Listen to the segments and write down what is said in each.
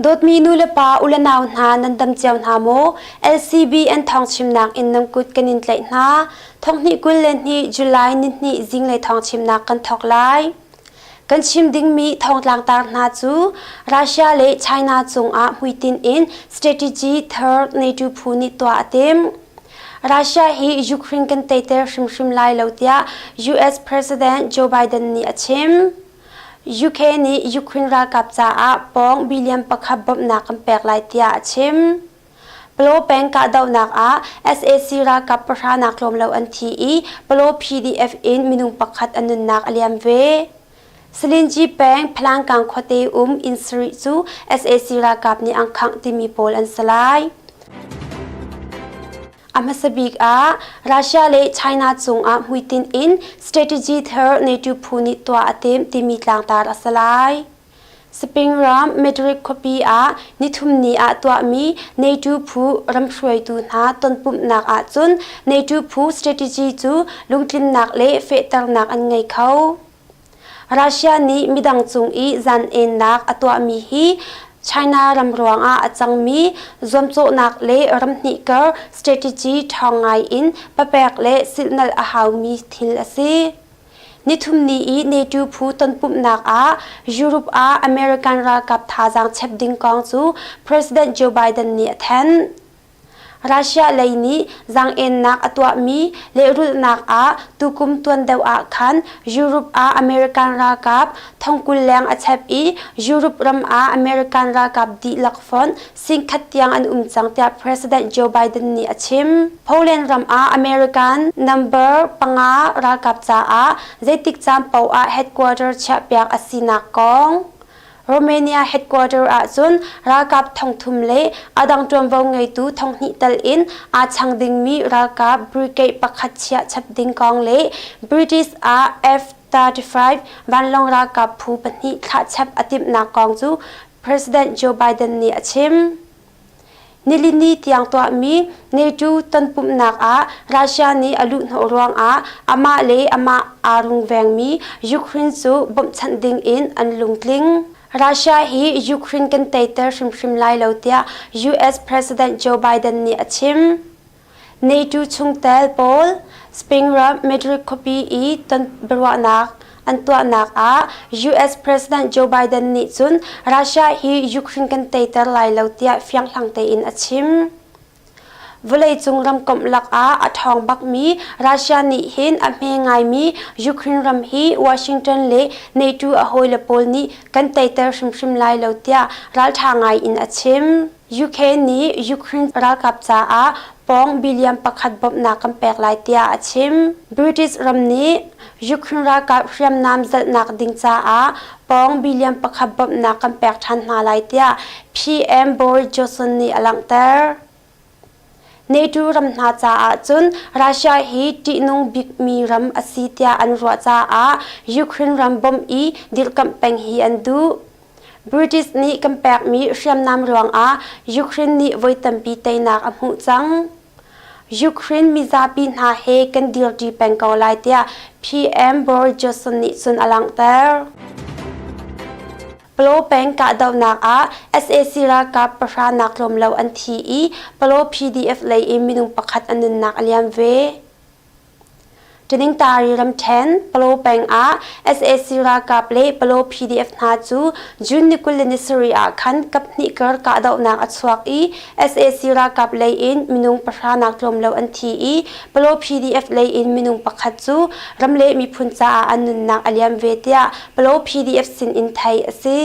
Dawtmi nu le pa u le nau hna nan dam cio hna maw? LCBN thawngchimnak in nan kut kan in tlaih hna. Thonghnih 22 July nihnih zinglei thawngchimnak kan thawk lai. Kan chim dingmi thawngtlangtar hna cu Russia le China cungah hmuitinh in strategy thar NATO phu nih tuah a timh. Russia hi Ukraine kan teiter hrimhrim lai lo tiah US President Joe Biden nih a chim. UK nih Ukraine ralkap caah pawng billion pakhat bawmhnak kan pek lai tiah a chim. Palaw peng kahdohnak ah sac ralkap pahra nak tlawm lo an thi i Palaw PDF in minung pakhat a nunnak a liam ve. Salinji peng Phalangkang khuate um inn sarih cu sac ralkap nih an khangh timi pawl an si lai. A hmasa bik ah Russia le China cungah hmuitinh in strategy thar NATO phu nih tuah a timh timi tlangtar a si lai. Spain ram Madrid khuapi ah nithumni ah tuahmi NATO phu ramhruaitu hna tonpumhnak ahcun NATO phu strategy cu lungtlinnak le fehternak an ngei kho. Russia nih midang cung i zaanennak a tuahmi hi China ram ruangah a cangmi zuamcawhnak le ramhnih kar strategy ṭhawng ngai in papek le silhnalh a haumi thil a si. Nithumni i NATO phu tonpumhnak ah Europe ah American ralkap thazaang chep ding kong cu President Joe Biden nih a thanh. Russia lei nih zaang-ennak a tuahmi lehrulhnak ah tukum tuan deuh ah khan Europe ah American ralkap thongkul leng a chep i Europe ram ah American ralkap dihlak fonh singkhat tiang an um cang tiah President Joe Biden nih a chim. Poland ram ah American number panga ralkap caah zeitik caan paoh ah headquarter chiahpiak a sinak kong Romania headquarter ahcun ralkap thongthum le a dang ṭuanvo ngeitu thonghnih tal in aa chang dingmi ralkap brigade pakhat chiah chap ding kong le British ah F-35 vanlawng ralkap phu pahnih thlah chap a timhnak kong cu President Joe Biden nih a chim. Nilini tiang tuahmi NATO tonpumhnak ah Russia nih a luhhnawh ruangah amah le amah aa rungvengmi Ukraine cu bawmhchanh ding in an lungtling. Russia hi Ukraine kan teiter hrimhrim lai lo tiah US President Joe Biden nih a chim. NATO chungtel pawl Spain ram Madrid khuapi i ton biaruahnak an tuahnak ah US President Joe Biden nih cun Russia hi Ukraine kan teiter lai lo tiah fianghlang tein a chim. Vawleicung ramkomh lakah a ṭhawng bakmi Russia nih hin a hme ngaimi Ukraine ram hi Washington le NATO a hawile pawl nih kan teiter hrimhrim lai lo tiah ralṭha ngai in a chim. UK nih Ukraine ralkap caah pawng billion pakhat bawmhnak kan pek lai tiah a chim. British ram nih Ukraine ralkap hriamnam zalhnak ding caah pawng billion pakhat bawmhnak kan pek ṭhan hna lai tiah PM Boris Johnson nih a langhter. NATO ram hna caah cun Russia hi ṭihnung bikmi ram a si tiah an ruah caah Ukraine ram bawmh i dirhkamh peng hi an duh. British nih kan pekmi hriamnam ruangah Ukraine nih voi tampi teinak a hmuh cang. Ukraine mizapi hna he kan dirṭi peng ko lai tiah PM Boris Johnson nih cun a langhter. Palaw peng kahdohnak ah sac ralkap pahra nak tlawm lo an thi i Palaw PDF lei in minung pakhat a nunnak a liam ve. Taningtari ramṭhen, Palaw peng ah sac ralkap le Palaw PDF hna cu June ni 27 ah khan kaphnih kar kahdohnak a chuak i sac ralkap lei in minung pahra nak tlawm lo an thi i Palaw PDF lei in minung pakhat cu ram le miphun caah an nunnak a liam ve tiah Palaw PDF sin in theih a si.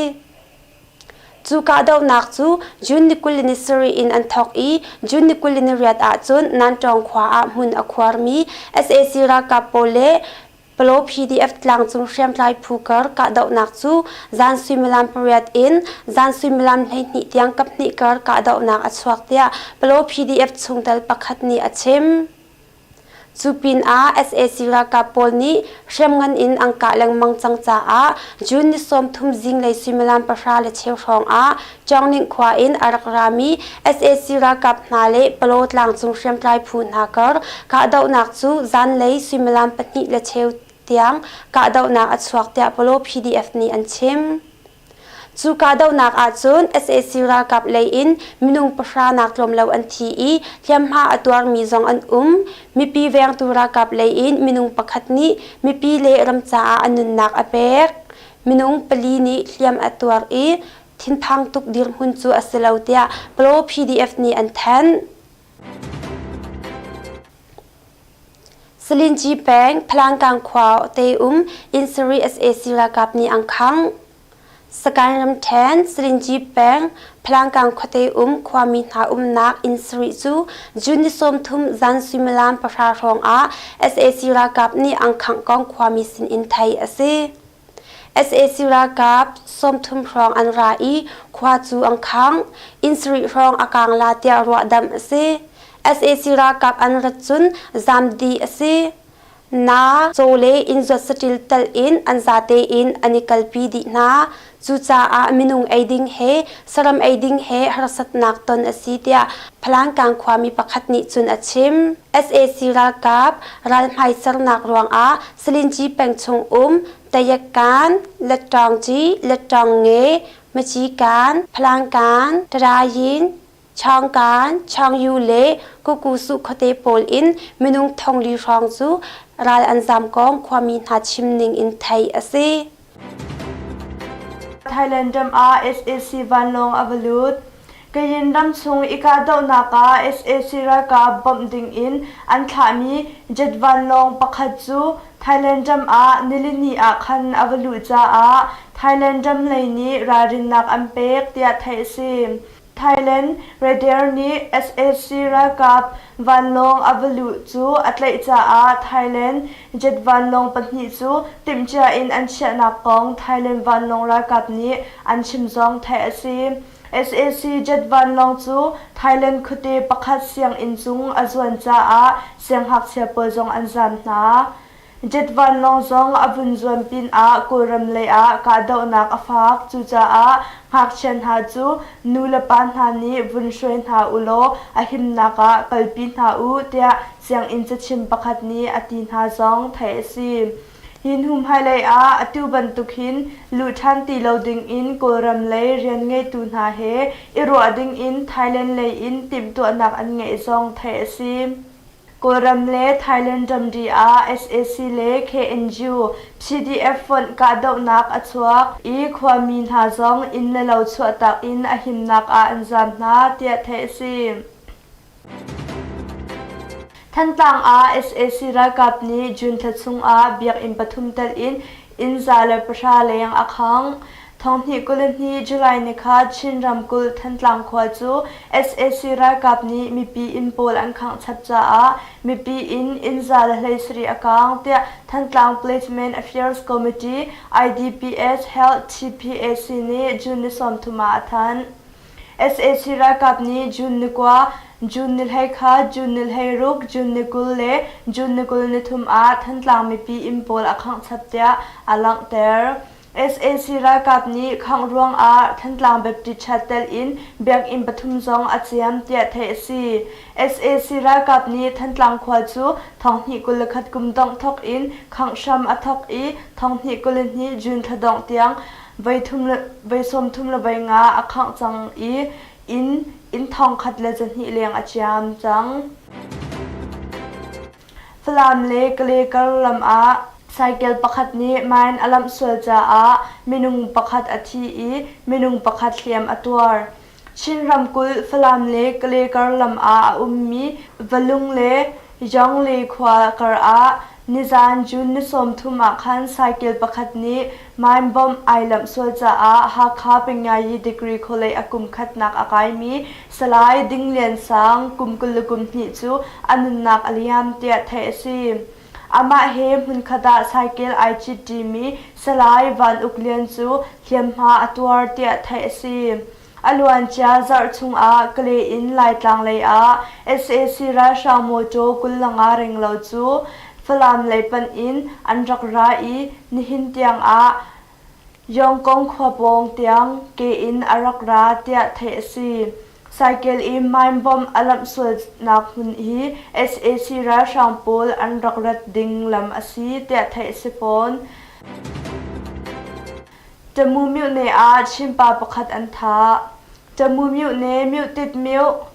Cu kahdohnak cu June ni 27 in an thawk i June ni 28 ahcun Nantawng khua ah hmun a khuarmi sac ralkap pawl le Palaw PDF tlangcung hriamtlai phu kar kahdohnak cu zan suimilam pariat in zan suimilam 12 tiang kaphnih kar kahdohnak a chuak tiah Palaw PDF chungtel pakhat nih a chim. Cu pinah sac ralkap pawl nih hriamngan in an kah lengmang cang caah June ni 30 zinglei suimilam pahra le cheu hrawng ah Cawngning khua in a rak rami sac ralkap hna le Palaw tlangcung hriamtlai phu hna kar kahdohnak cu zanlei suimilam pahnih le cheu tiang kahdohnak a chuak tiah Palaw PDF nih an chim. Cu kahdohnak ahcun sac ralkap lei in minung pahra nak tlawm lo an thi i hliamhma a tuarmi zong an um. Mipi vengtu ralkap lei in minung pakhat nih mipi le ram caah a nunnak a pek. Minung pali nih hliam a tuar i thinphang tuk dirhmun cu a si lo tiah Palo PDF nih an thanh. Salinci peng Phalangkang khua te um inn sarih sac ralkap nih an khangh. Sagaing ramṭhen Salinci peng Phalangkang khuate um khuami hna umnak inn sarih cu June ni 30 zan suimilam pahra hrawng ah sac ralkap nih an khangh kong khuami sinin theih a si. Sac ralkap 30 hrawng an ra i khua cu an khangh. Inn sarih hrawng a kaang la tiah ruahdamh a si. Sac ralkap an rat cun zaam dih a si. Na caw le inn zuat saṭil telh in an zate in an i kalpi dih hna. Cucaah minung ei ding he saram ei ding he harsatnak ton a si tiah Phalangkang khuami pakhat nih cun a chim. Sac ralkap ralhmai sernak ruangah Salinci peng chung um Tayakkan, Letṭawngci, Letṭawngnge, Macikan, Phalangkan, Tarayin, Changkan, Changyu le Kukusu khuate pawl in minung thongli hrawng cu ral an zam kong khuami hna chim ning in theih a si. Thailand ram ah sac vanlawng a va lut. Kayin ram chung i kahdohnak ah sac ralkap bawmh ding in an thlahmi jet vanlawng pakhat cu Thailand ram ah nilini ah khan a va luh caah Thailand ram lei nih ralrinnak an pek tiah theih a si. Thailand Radar nih sac ralkap vanlawng a va luh cu a tlaih caah Thailand jet vanlawng pahnih cu timhcia in an chiahnak kong Thailand vanlawng ralkap nih an chim zong theih a si. Sac jet vanlawng cu Thailand khuate pakhat sianginn cung a zuan caah siangngakchia pawl zong an zaam hna. Jet vanlawng zong a vun zuan pinah Kawlram lei ah kahdohnak a fak. Cucaah ngakchia hna cu nu le pa hna nih vun hruai hna ulaw a himnak ah kalpi hna u tiah sianginn cachim pakhat nih a ti hna zong theih a si. Hi hnu hmailei ah atu bantuk hin luh ṭhan ti lo dingin Kawlram lei rian ngeitu hna he i ruah dingin Thailand lei in timhtuahnak an ngeih zong theih a si. Kawlram le Thailand ramri ah sac le KNU, PDF fonh kahdohnak a chuak i khuami hna zong inn le lo chuahtak in a himnak ah an zaam hna tiah theih a si. Thantlang ah sac ralkap nih June thla chung ah biakinn pathum telh in inn 110 leng a khangh. Thonghnih 22 July ni kha Chin ramkulh Thantlang khua cu sac ralkap nih mipi inn pawl an khangh chap caah mipi inn inn 117 a kaang tiah Thantlang Placement Affairs Committee IDPS Health TPAC nih June ni 30 ah a thanh. Sac ralkap nih June ni kua, June ni 21, June ni 16, June ni 20 le June ni 23 ah Thantlang mipi inn pawl a khangh chap tiah a langhter. Sac ralkap nih khangh ruangah Thantlang Baptist Church telh in biakinn pathum zong a ciam tiah theih a si. Sac ralkap nih Thantlang khua cu thonghnih 21 kum dongh thawk in khangh hram a thawk i thonghnih 22 June thla dongh tiang voi thum le voi sawmthum le voi nga a khangh cang i inn inn thongkhat le zahnih leng a ciam cang. Falam le Kale kar lam ah cycle pakhat nih mine a lamh sual caah minung pakhat a thi i minung pakhat hliam a tuar. Chin ramkulh Falam le Kale kar lam ah a ummi Valung le Yongle khua kar ah nizaan June ni 30 ah khan cycle pakhat nih mine bomb ai lamh sual caah Hakha Pingayi Degree College a kum khatnak a kaimi Salai Ding Lian Sang kum 22 cu a nunnak a liam tiah theih a si. Amah he hmunkhat ah cycle ai citṭimi Salai Van Uk Lian cu hliamhma a tuar tiah theih a si. A luancia zarh chungah Kale in Laitlang lei ah sac ralhrang mawṭaw 25 renglo cu Falam lei panh in an rak ra i nihin tiangah Yongkong khua pawng tiang ke in a rak ra tiah theih a si. Cycle i mine bomb a lamh sualnak hmun hi sac ralhrang pawl an rak rat ding lam a si tiah theih a si fawn. Tamu myone ah Chinpa pakhat an thah. Tamu myone Myutit myo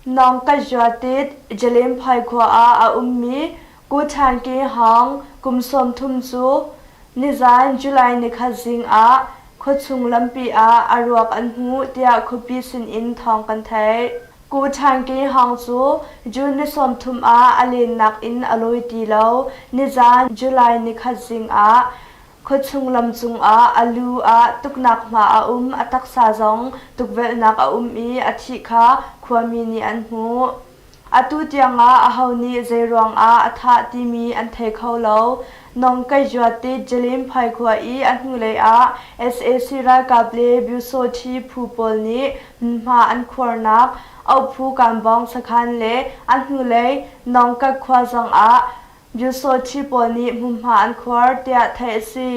Nawng Kajuatit Jalemphai khua ah a ummi Ku Than Ki Hawng kum 30 cu nizan July nikhat zing ah khuachung lampi ah a ruak an hmuh tiah khuapi sinin thawng kan theih. Ku Than Ki Hawng cu June ni 30 ah a lennak in a lawi ti lo. Nizan July nikhat zing ah Khuachung lam cungah a lu ah tuknak hma a um, a taksa zong tukvelhnak a um i a thih kha khuami nih an hmuh. Atu tiangah aho nih zeiruangah a thah timi an thei kho lo. Nong Kaihzuat Jalim Phai khua i a hnulei ah sac ralkap le Byusawṭhi phu pawl nih hmunhma an khuarnak Auhphu Kanbawng sakhan le a hnulei Nongkat khua zongah Byusawṭhi pawl nih hmunhma an khuar tiah theih a si.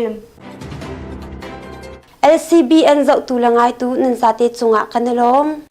LCBN zohtu le ngaitu nan zate cungah kan i lawm.